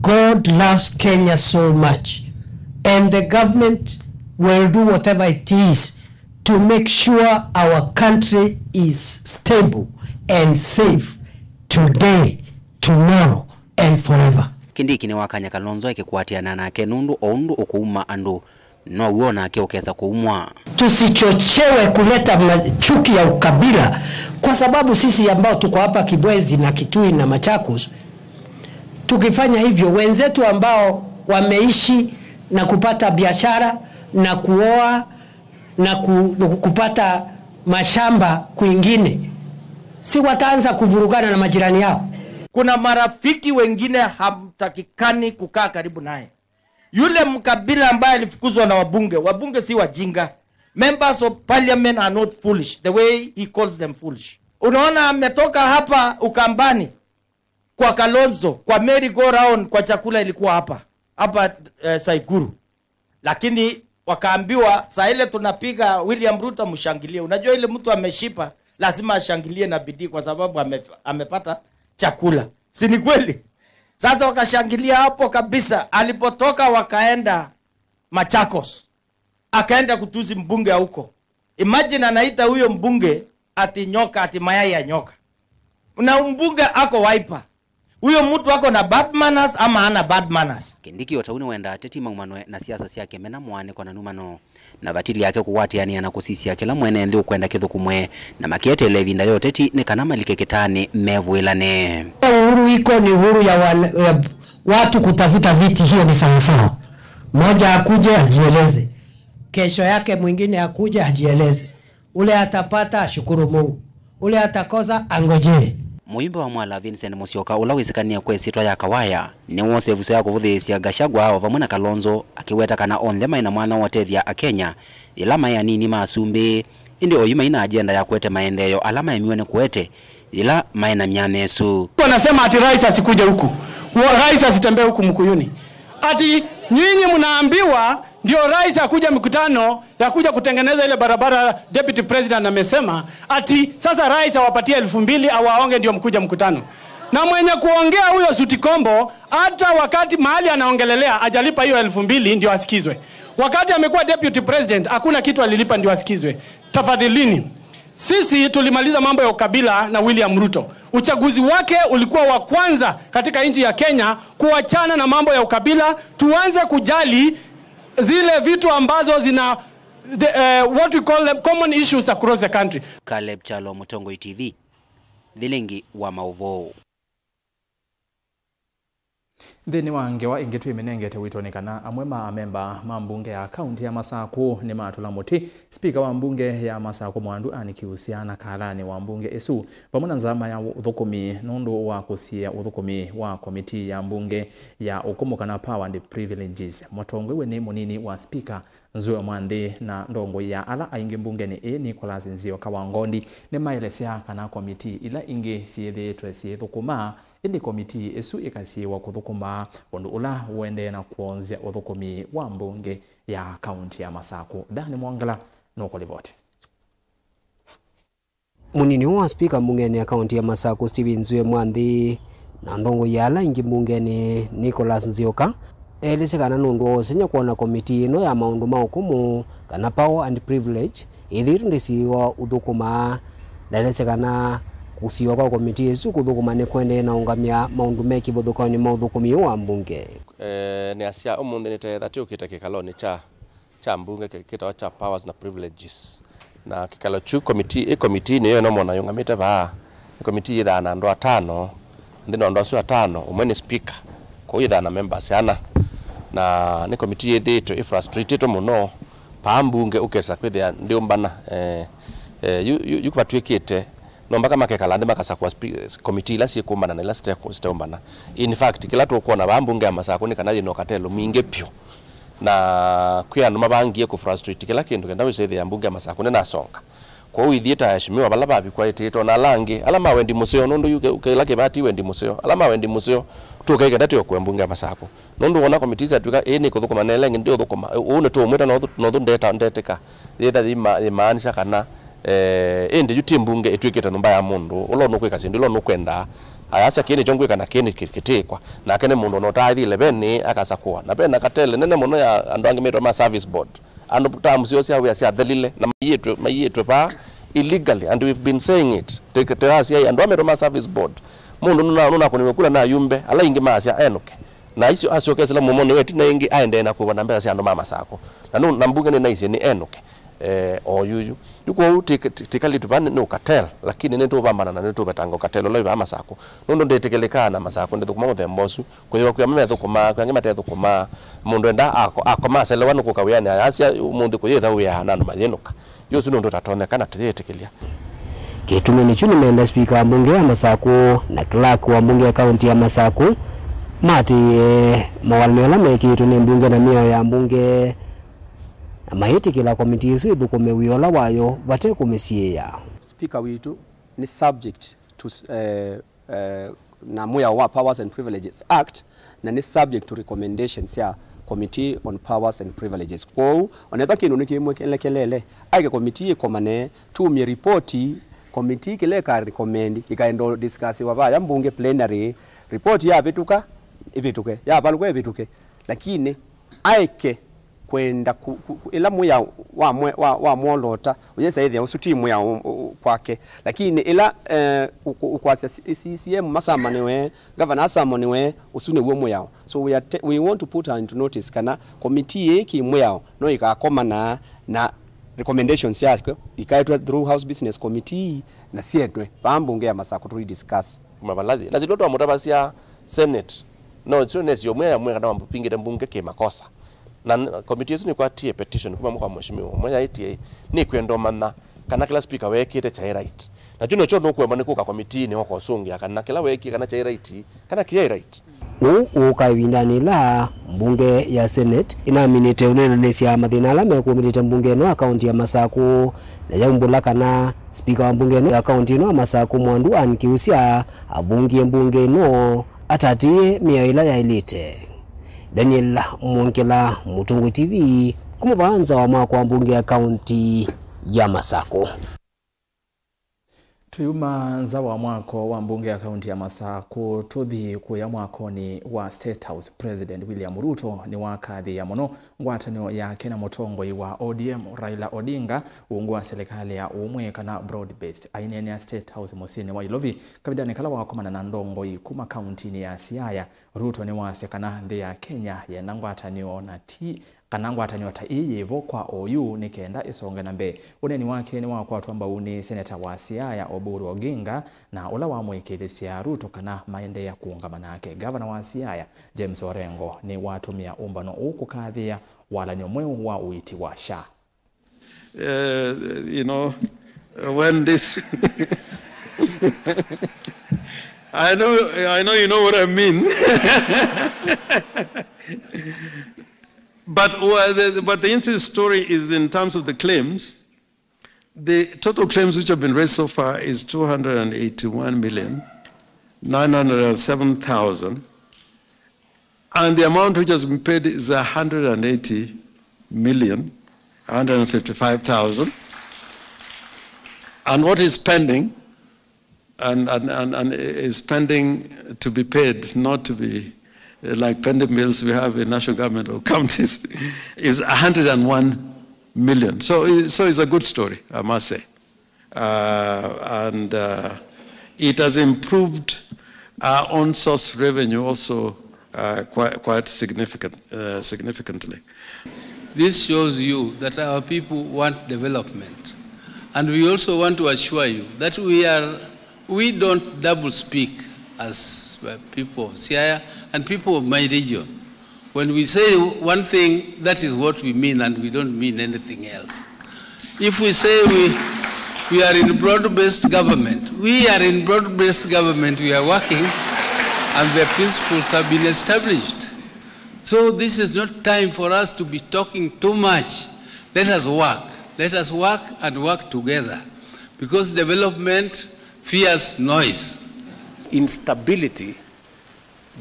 God loves Kenya so much, and the government will do whatever it is to make sure our country is stable and safe today, tomorrow, and forever. Kindiki nĩwakany'a Kalonzo ekĩkwatĩana nake nũndũ o ũndũ ũkũuma andũ, now'o nake ũkesa kũumwa. Tusichochewe kuleta ma-, chuki ya ukabila, kwa sababu sisi ambao tuko hapa Kibwezi na Kitui na Machakos, tukifanya hivyo, wenzetu ambao wameishi na kupata biashara na kuoa na ku-, kupata mashamba kwingine, si wataanza kuvurugana na majirani yao? Kuna marafiki wengine hamtakikani kukaa karibu naye. Yule mkabila ambaye alifukuzwa na wabunge, wabunge si wajinga. Members of parliament are not foolish the way he calls them foolish. Unaona, ametoka hapa Ukambani kwa Kalonzo, kwa merry go round, kwa chakula ilikuwa hapa, hapa, eh, Saikuru. Lakini wakaambiwa, "Saa ile tunapiga William Ruto, mshangilie." Unajua ile mtu ameshiba, Lazima ashangilie na bidii kwa sababu ame, amepata chakula. Si ni kweli? Sasa wakashangilia hapo kabisa. Alipotoka wakaenda Machakos. Akaenda kutusi mbunge ya huko. Imagine anaita huyo mbunge ati nyoka, ati mayai ya nyoka. Na mbunge ako Wiper. Huyo mtu ako na bad manners ama ana bad manners? Kindiki o ta ũu nĩwendaa ateti maumanwe na siasa syake mena mwaanĩko na numano, na vatili yake kũwatĩanĩa na kũsisya kĩla mwene nthĩ ũkwenda kĩthũkũmwe, na makĩeteela ĩvinda ya ũteti nĩ kana malike kĩtaanĩ mevũĩlane. Uhuru iko ni uhuru ya, wa, ya watu kutafuta viti, hiyo ni sawasawa. Mmoja akuje ajieleze, kesho yake mwingine akuje ajieleze. Ule atapata ashukuru Mungu, ule atakosa angojee. Mũimbe wa Mwala Vincent Musyoka, ũla wĩsĩkanĩe kwa ĩsyĩtwa ya Kawaya, nĩwoosie ĩvuso ya kũvũthĩĩsya Gachagua o vamwe na Kalonzo, akĩweta kana onthe maĩ na mwanya wa ũtethya Akenya yĩla maĩ anini ma asumbĩ, ĩndĩ oyu maina ajenda ya kũete maendeeo ala maemiwe nĩ kũete yĩla maĩ na myanya ĩsu. Wanasema ati rais asikuje huku, wa- rais asitembee huku Mkuyuni. Ati nyinyi mnaambiwa ndio rais akuja mikutano ya kuja kutengeneza ile barabara, deputy president amesema ati sasa rais awapatie elfu mbili awaonge ndio mkuja mkutano. Na mwenye kuongea huyo Suti Kombo, hata wakati mahali anaongelelea ajalipa hiyo elfu mbili ndio asikizwe. Wakati amekuwa deputy president, hakuna kitu alilipa ndio asikizwe. Tafadhalini, sisi tulimaliza mambo ya ukabila na William Ruto. Uchaguzi wake ulikuwa wa kwanza katika nchi ya Kenya kuachana na mambo ya ukabila, tuanze kujali zile vitu ambazo zina the, uh, what we call them common issues across the country. Caleb Chalo, Mũtongoi T V, Vilingi wa Maũvoo. Nthĩnĩ wa ngewa ĩngĩ twĩmĩnengete wĩto nĩ kana amwe ma amemba ma mbunge ya kaunti ya Masakũ nĩmatũla mũtĩ spika wa mbunge ya Masakũ Mwandu Ann Kiusya na kalanĩ wa mbunge ĩsu vamwe na nzama ya ũthũkũmi nũndũ wa kũsiĩĩa ũthũkũmi wa komitii ya mbunge ya ũkũmũ kana Power and Privileges. Mũtongoi we nĩ mũnini wa spika Nzue Mwanthi na ndongoi ya ala aingĩ mbungenĩ ĩĩ Nicholas Nzioka wa Ngondi nĩmaelesya kana komitii ila ingĩ syĩthĩĩtwe syĩthũkũma, ĩndĩ komitii ĩsu ĩkasiĩĩwa kũthũkũma ũndũ ũla ũendee na kwonzya ũthũkũmi wa mbunge ya kaunti ya Masakũ. Dani Mwangala nũkũlivoti. Mũnini wa spika mbungenĩ ya kaunti ya Masakũ, Stephen Nzue Mwanthi, na ndongoi ya ala aingĩ mbungenĩ, Nicholas Nzioka, elesye kana nũndũ wa ũsengy'a kwona komitii ĩno ya maũndũ ma ũkũmũ, kana Power and Privilege, ĩthĩĩtwe ndĩsiĩĩwa ũthũkũma. Ndaelesye kana kũsiĩĩwa kwa komitii ĩsu kũthũkũma nĩkũendee na ũngamya maũndũ me kĩvathũkanonĩ ma ũthũkũmi wa mbunge. Eh, nĩasya ũmũnthĩ nĩteetha tũkĩte kĩkalonĩ kya kya mbunge kĩ- kĩtawa kya Powers na Privileges. Na kĩkalo kyu komitii, ĩ komitii nĩyo ĩno mwona yũngamĩte vaa, nĩ komitii yĩthaa na andũ atano, nthĩnĩ wa andũ asu atano, ũmwe nĩ speaker, kwoou yĩthaa na members ana. Na nĩ komitii yĩthĩĩtwe ĩ frustratĩtwe mũno, paa mbunge ũkesa kwĩthĩa ndĩũmbana, eh, eh, yu, yu, yu vatw'ĩkĩte no mpaka makekala nthĩ makasakũa spe- komitii ila syĩkũmbana na ila site- siteũmbana. In fact, kĩla tũkwona vaa mbunge ya Masakũ nĩ kana yĩna ũkatelo mwingĩ vyũ. Na kwĩ andũ mavangie kũ frustrate kĩla kĩndũ kenda wĩsĩthĩa mbunge ya Masakũ nĩnasonga. Kwoou ithyĩ ta aheshimiwa vala vavikwa ĩtĩĩto na ala angĩ, ala ma wendi mũseo, nũndũ yu kĩ- kĩla kĩvati wendi mũseo, ala ma wendi mũseo, tũke kenda tũokoe mbunge ya Masakũ. Nũndũ wona komitii syatw'ĩka ĩĩ nĩkũthũkũma na ĩla ĩngĩ ndĩũthũkũma, ũũ nĩtũũmwĩta nothu, nothu ndeta, ndetĩka, yĩtha yĩma- yĩmaanisha kana, eh, ĩndĩ yu ti mbunge ĩtw'ĩkĩte nyũmba ya mũndũ, ũla ũnũkwĩka syĩndũ ila ũnũkwendaa, ayasya kĩĩ nĩkyo ngwĩka na kĩĩ nĩ kĩ- kĩtĩĩkwa, nake nĩ mũndũ ũnotaathile venĩ akasakũa. Na vena katele nene mũno ya andũ angĩ metwa ma service board, andũ terms syoo sya wĩa syathelile na maiĩtwe, maiĩtwe vaa illegally, and we've been saying it. Te- te- asyai andũ ametwa ma service board, mũndũ nũna- nũnakũniwe kula na ayumbe ala ingĩ maasya enũke. Na icio asyokesela mũmonĩ wa ĩtina ĩngĩ aendee na kũĩwa na mbesa sya andũ ma Masakũ. Na nũ- na mbunge nĩnaisye nĩ enũke. Eh, o yuyu. Yu kwoou ti- ti- tikali tu vaa nĩ ũkatel, lakini nĩtũvambana na nĩtũvetanga ũkatel ũla wĩ vaa Masakũ. Nũndũ ndĩtĩkĩlĩkaa na Masakũ ndĩthũkũma mũthemba ũsu. Kũyĩwa kwĩ amwe methũkũmaa, kwĩ angĩ matethũkũmaa. Mũndũ endaa ako- akoma aselewa nũkũka wĩanĩ ayasya ũmũnthĩ kũyĩtha wĩa na andũ mayĩnũka. Yu ũsu nĩ ũndũ ũtatonyeka na tũyĩtĩkĩlya. Kĩtumi nĩkyu nĩmenda spika wa mbunge ya Masakũ na clerk wa mbunge ya kaunti ya Masakũ matĩĩe mawalany'o ala mekĩĩtwe nĩ mbunge na mĩao ya mbunge, na mayĩtĩkĩla komitii ĩsu ĩthũkũme wĩa ũla wayo vate kũmĩsiĩĩa. Spika witũ nĩ subject to, eh, eh, na mwĩao wa Powers and Privileges Act, na nĩ subject to recommendations sya Committee on Powers and Privileges. Kwoou, onethwa kĩndũ nĩkĩmwelekelele, aeke komitii ĩkomane, tumye ripoti, committee kĩla ĩka recommend, ĩkaenda discussiwa vaya mbunge plenary, report yavĩtũka, ĩvĩtũke, yavalũka ĩvĩtũke. Lakini aeke kwenda ku, ku, ku, ĩla mwĩao wa mwe, wa, wa mwolota, ũyĩsa ĩthĩa ũsu ti mwĩao ũ, ũ, kwake. Lakini ĩla, eh, ũkũ, ũkwasya C-, C C M masamanĩwe, gavana asamanĩwe, ũsu nĩw'o mwĩao. So we are te, we want to put into notice kana committee ĩĩ kĩ mwĩao no ĩkakomana na recommendations syakyo ikaetwe through House Business Committee na syendwe vaa mbunge ya Masakũ tũi discuss. Mavalathi. Na sitwa twamũtavasya Senate, no syo nesi ũmwe ya mweka na wambingĩte mbunge kĩ makosa. Na n-, komiti ĩsu nĩkwatie petition kuma kwa mheshimiwa ũmwe yaĩtie nĩkwenda ũmanya kana kĩla speaker weekĩte kyaĩ right. Na kyu nokyo nũkwema nĩ kũka komitiinĩ ũkosũngĩa kana kĩla weekie kana kyaĩ right, kana kĩyaĩ right. Ũu ũũka ĩvindanĩ ĩla mbunge ya Senate ĩnaminĩte ũneenanĩsya mathĩna ala mekũmĩlĩte mbunge ĩno ya kaunti ya Masakũ, na yaumbũla kana spika wa mbunge ĩno ya kaunti ĩno ya Masakũ, Mwandu Ann Kiusya, avungie mbunge ĩno atatĩĩe mĩao ĩla yaĩlĩte. Daniel Mwongela, Mũtongoi T V, kuma vaa nza wa mwako wa mbunge ya kaunti ya Masakũ. Tũyuma nza wa mwako wa mbunge ya kaunti ya Masakũ, tũthi kũya mwakonĩ wa State House. President William Ruto nĩwakathĩĩa mũno ngwatanĩo yake na mũtongoi wa O D M Raila Odinga ungu wa silikalĩ ya ũmwe kana broad based. Aineenea State House mũsyĩnĩ wa Ilovi kavindanĩ kala wakomana na ndongoi kuma kauntinĩ ya Siaya, Ruto nĩwasya kana nthĩ ya Kenya yenda ngwatanĩo na ti kana ngwatanĩo ta ĩĩ yĩvo kwa oyu nĩ kenda ĩsonge na mbee. Ũneeni wake nĩwakwatwa mbau nĩ seneta wa Siaya Oburu Oginga, na ũla wamũĩkĩĩthĩsya Ruto kana maendeea kũũngama nake. Gavana wa Siaya James Orengo nĩwatũmĩa ũmbano ũũ kũkathĩĩa walan'yo mweũ wa ũiiti wa SHA. Uh, you know, when this, I know, I know you know what I mean. But, uh, the, but the interesting story is in terms of the claims. The total claims which have been raised so far is two hundred and eighty-one million, nine hundred and seven thousand, and the amount which has been paid is a hundred and eighty million, a hundred and fifty-five thousand. And what is pending and, and, and, and is pending to be paid, not to be, uh, like pending bills we have in national government or counties, is a hundred and one million. So, i-, so it's a good story, I must say. Uh, and, uh, it has improved our own source revenue also, uh, quite, quite significant, uh, significantly. This shows you that our people want development. And we also want to assure you that we are, we don't double speak as, uh, people of Siaya and people of my region. When we say one thing, that is what we mean, and we don't mean anything else. If we say we, we are in broad-based government, we are in broad-based government, we are working, and the principles have been established. So this is not time for us to be talking too much. Let us work. Let us work and work together, because development fears noise. Instability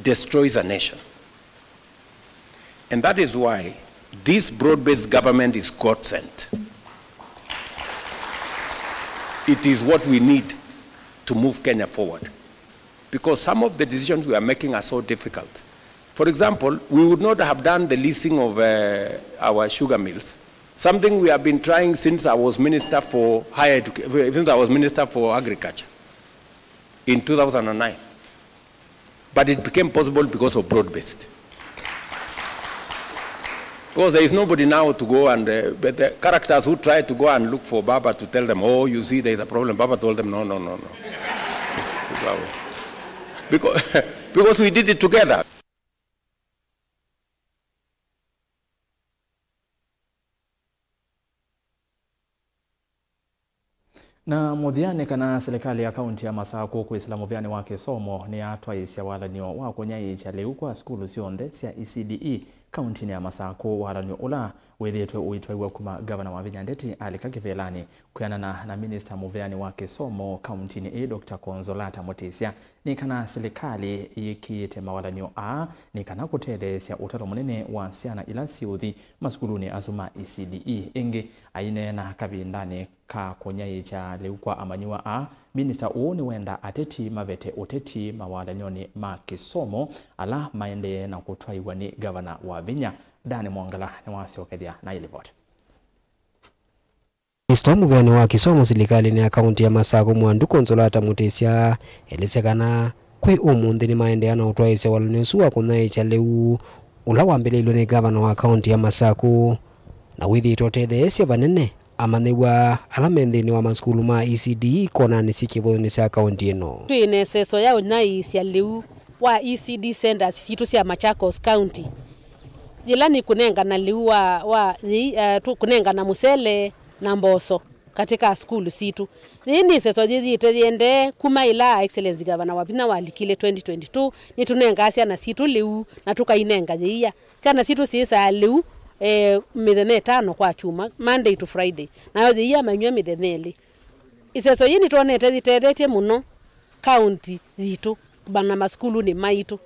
destroys a nation. And that is why this broad-based government is God-sent. It is what we need to move Kenya forward. Because some of the decisions we are making are so difficult. For example, we would not have done the leasing of, uh, our sugar mills, something we have been trying since I was Minister for Higher Educa-, since I was Minister for Agriculture in two thousand and nine. But it became possible because of broad-based. Because there is nobody now to go and, uh, but the characters who try to go and look for Baba to tell them, "Oh, you see, there is a problem," Baba told them, "No, no, no, no." Because, because we did it together. Na mũthya nĩ kana silikalĩ ya kaunti ya Masakũ kwĩsĩla mũvĩanĩ wa kĩsomo nĩyatwaĩĩsya walan'yo wa kũnyaĩĩkya lĩu kwa sukulu syonthe sya E C D E kauntinĩ ya Masakũ, walan'yo ũla wĩthĩĩtwe ũitwaĩw'a kuma ngavana Wavinya Ndeti alika kĩvĩlanĩ. Kwĩanana na minista mũvĩanĩ wa kĩsomo kauntinĩ ĩĩ, Doctor Consolata Mũtĩsya, nĩ kana silikalĩ yĩkĩĩte mawalan'yo aa nĩ kana kũtetheesya ũtalo mũnene wa syana ila syĩũthi masukulunĩ asu ma E C D E. Ĩngĩ, aineena kavindanĩ ka kũnyaĩĩkya lĩu kwa amanyĩw'a aa, minista ũũ nĩwenda ateti mavete ũteti mawalany'onĩ ma kĩsomo ala maendee na kũtwaĩw'a nĩ ngavana Wavinya. Dan Mwongela nĩwasyokethya na ĩlivoti. Minista mũvĩanĩ wa kĩsomo silikalĩnĩ ya kaũntĩ ya Masakũ Mwandu Consolata Mutisya elĩsye kana kwĩ ũmũnthĩ nĩmaendeea na ũtwaĩĩsya walany'o ũsu wa kũnyaĩĩkya lĩu ũla wambĩlĩilw'e nĩ ngavana wa kaũntĩ ya Masakũ, na wĩthĩĩtwe ũtetheesye vanene amanyĩw'a ala me nthĩnĩ wa masukulu ma E C D konanĩ syĩ kĩvũthonĩ sya kaũntĩ ĩno. Twĩ na ĩseso ya ũnyaĩĩsya lĩu wa E C D centers sitũ sya Machakos County, yĩla nĩ kũnengana lĩu wa, wa yĩi, eh, tũ-, kũnengana mũsele na mboso katika sukulu sitũ. Yĩĩ nĩ ĩseso yĩthĩĩte yĩendee kuma ĩla Excellency Governor Wavinya walikile twenty twenty-two, nĩtũnengaa syana sitũ lĩu na tũkainenga yĩia. Syana sitũ syĩsaa lĩu, eh, mĩthenya ĩtano kwa kyumwa, Monday to Friday, nayo yĩia manywa mĩthenya ĩlĩ. Ĩseso yĩĩ nĩtwonete yĩtethetye mũno kaũnti yitũ na masukulunĩ maitũ,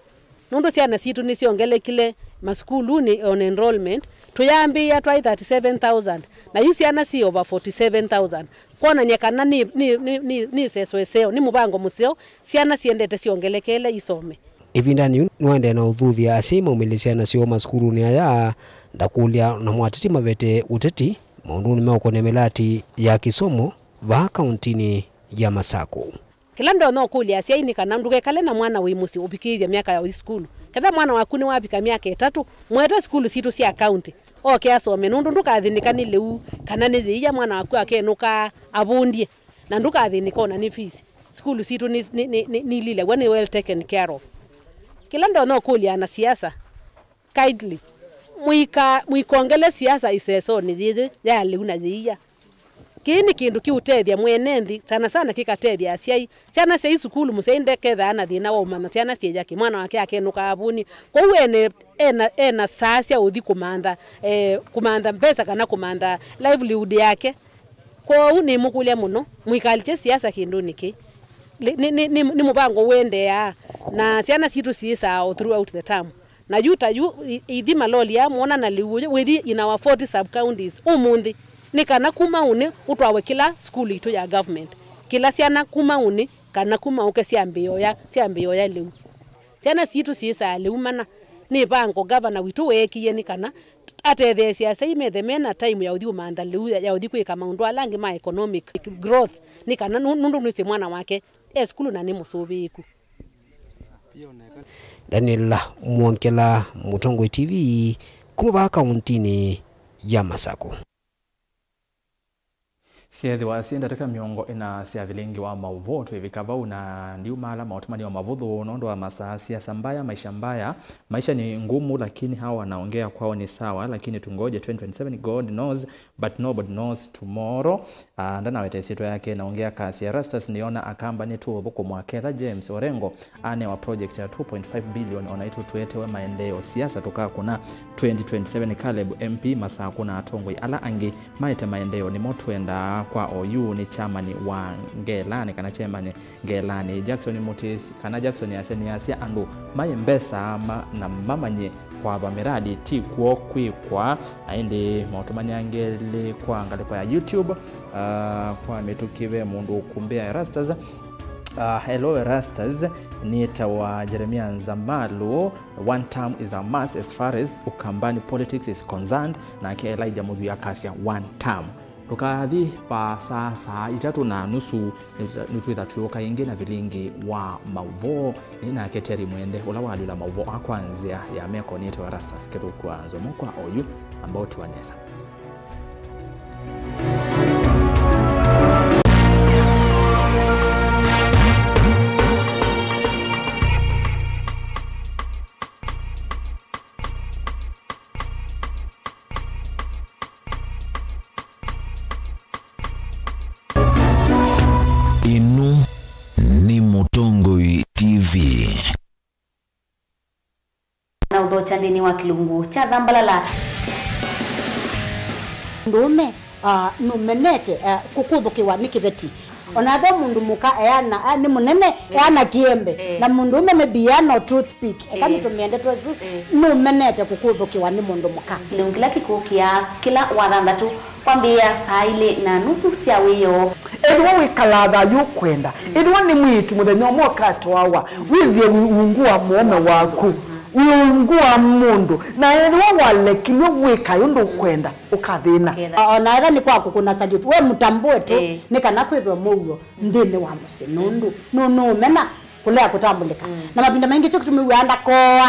nũndũ syana sitũ nĩsyongelekile masukulunĩ on enrollment. Tũyambĩĩa twaĩ thirty-seven thousand, na yu syana syĩ over forty-seven thousand, kwonany'a kana nĩ, nĩ, nĩ, nĩ, nĩ ĩseso ĩseo, nĩ mũvango mũseo, syana syendete syongelekele isome. Ĩvindanĩ yĩu nĩwaendee na ũthuthya asyai maumĩlye syana syoo masukulunĩ aya, ndakũlya na mwateti mavete ũteti maũndũnĩ meũkonea mĩlatĩ ya kĩsomo vaa kaũntinĩ ya Masakũ. Kĩla ndonya ũkũlya asyai nĩ kana ndũkekale na mwana wĩ mũsyĩ ũvikĩĩthya myaka ya ũthi sukulu. Ketha mwana waku nĩwavika myaka ĩtatũ, mwete sukulu sitũ sya kaũnti oke asome, nũndũ ndũkathĩnĩka nĩ lĩu kana nĩ yĩia mwana waku akenũkaa avũndie, na ndũkathĩnĩka ona nĩ fees. Sukulu sitũ nĩ, nĩ, nĩ, nĩ, nĩililaw'a, nĩ well taken care of. Kĩla ndonya ũkũlya anasiasa, kindly, mũika-, mũikongele siasa ĩsesonĩ yĩĩ ya lĩu na yĩia. Kĩĩ nĩ kĩndũ kĩũtethya mwene nthĩ, sana sana kĩkatethya asyai. Syana syai sukulu, mũsyai ndekethaa na thĩna wa ũmanya syana syĩya kĩ, mwana wake akenũka avũnie. Kwoou ene, ena, ena saa sya ũthi kũmantha, eh, kũmantha mbesa kana kũmantha livelihood yake. Kwoou nĩmũkũlya mũno, mũikalikye siasa kĩndũnĩ kĩĩ. Nĩ, nĩ, nĩ, nĩ, nĩ mũvango ũendeeaa, na syana sitũ syĩsaa o throughout the term. Na yu ta yu, i-, ithi maloli aa mwona na lĩu ũyũ, wĩthi in our forty sub-counties ũmũnthĩ, nĩ kana kuma ũnĩ ũtwawe kĩla sukulu itũ ya government, kĩla syana kuma ũnĩ kana kuma ũke syambĩĩe oya, syambĩĩe oya lĩu. Syana sitũ syĩsaa lĩu mana. Nĩ ĩvango gavana witũ weekie nĩ kana atetheesye asyai methe me na time ya ũthi ũmantha lĩu ya, ya ũthi kwĩka maũndũ ala angĩ ma economic growth, nĩ kana nũ-, nũndũ nĩsĩ mwana wake e sukulu na nĩ mũsũvĩĩku. Daniel Mwongela, Mũtongoi T V, kuma vaa kaũntinĩ ya Masakũ. Syeethĩwa syĩ ndatĩka mĩongo ĩna sya vilingi wa maũvoo twĩvika vau, na ndiumaala maũtũmani wa mavũthũ nũndũ wa masaa. Siasa mbaya, maisha mbaya, maisha ni ngumu, lakini hawa wanaongea kwao ni sawa, lakini tungoje twenty twenty-seven, God knows, but nobody knows tomorrow. Ah, ndanaweta ĩsyĩtwa yake, naongea kasi Erastus, nĩona akamba nĩtũũthũkũmwa ketha James Orengo anewa project ya two point five billion, o naitũ tũetewe maendeeo. Siasa tũkakũna twenty twenty-seven, Caleb M P, Masakũ na atongoi ala angĩ maete maendeeo nĩmo twendaa kwa oyu. Nĩ kyamani wa Ngelanĩ kana kyamani Ngelanĩ Jackson Mũtĩsi, kana Jackson Yasya nĩasya andũ maye mbesa ma, na mamanye kwathwa mĩradi ti kw'o kwĩkwa. Na ĩndĩ maũtũmani angĩ elĩ kwa ngalĩko ya YouTube, ah, kwa mĩtũkĩ ve mũndũ ũkũmbĩa Erastus. Ah, hello Erastus, nĩtawa Jeremia Nzamalu. One term is a must as far as Ukambani politics is concerned. Nake Elijah Mũthwii akasya one term. Ndũkathi va saa, saa itatũ na nusu, nĩtwĩtha twĩũka ĩngĩ na vilingi wa maũvoo. Nĩ nake Terry Mwende, ũla walyũla maũvoo aa kwa nzĩa ya meko. Nĩtawa Erastus Kĩthũku wa Nzomo kwa oyu, ambao tiwa nesa. Ĩno nĩ Mũtongoi T V. Na ũthokya nthĩnĩ wa kĩlungu kya Thambalala. Mũndũũme, ah, nũmenete, ah, kũkũthũkĩwa nĩ kĩveti. Ona ethĩwa mũndũ mũka eana, a, nĩ mũnene, eana kĩembe, na mũndũũme maybe eana o toothpick, eka nĩtũmĩende twesu, nũmenete kũkũthũkĩwa nĩ mũndũ mũka. Kĩlungu kĩla kĩkũkĩa kĩla wathanthatũ kwambĩĩa saa ilĩ na nusu sya wĩoo. Ethĩwa wĩkalaa thayũ ũkwenda, ethĩwa nĩ mwĩĩtu mũthenya ũmwe ũkatwawa, wĩthĩe wĩ ungu wa mũũme waku, wĩ ungu wa mũndũ, na ethĩwa walekilw'e wĩkae ũndũ ũkwenda, ũkathĩna. Ũkathĩna. O-, ona ethĩwa nĩ kwa kũkũna salute, we mũtambũe tu, nĩ kana kwĩthwe mũuo nthĩnĩ wa mũsyĩ, nũndũ nũ-, nũũmena kũlea kũtambũlĩka. Na mavinda maingĩ kyo kĩtumi wĩaa ndakoa.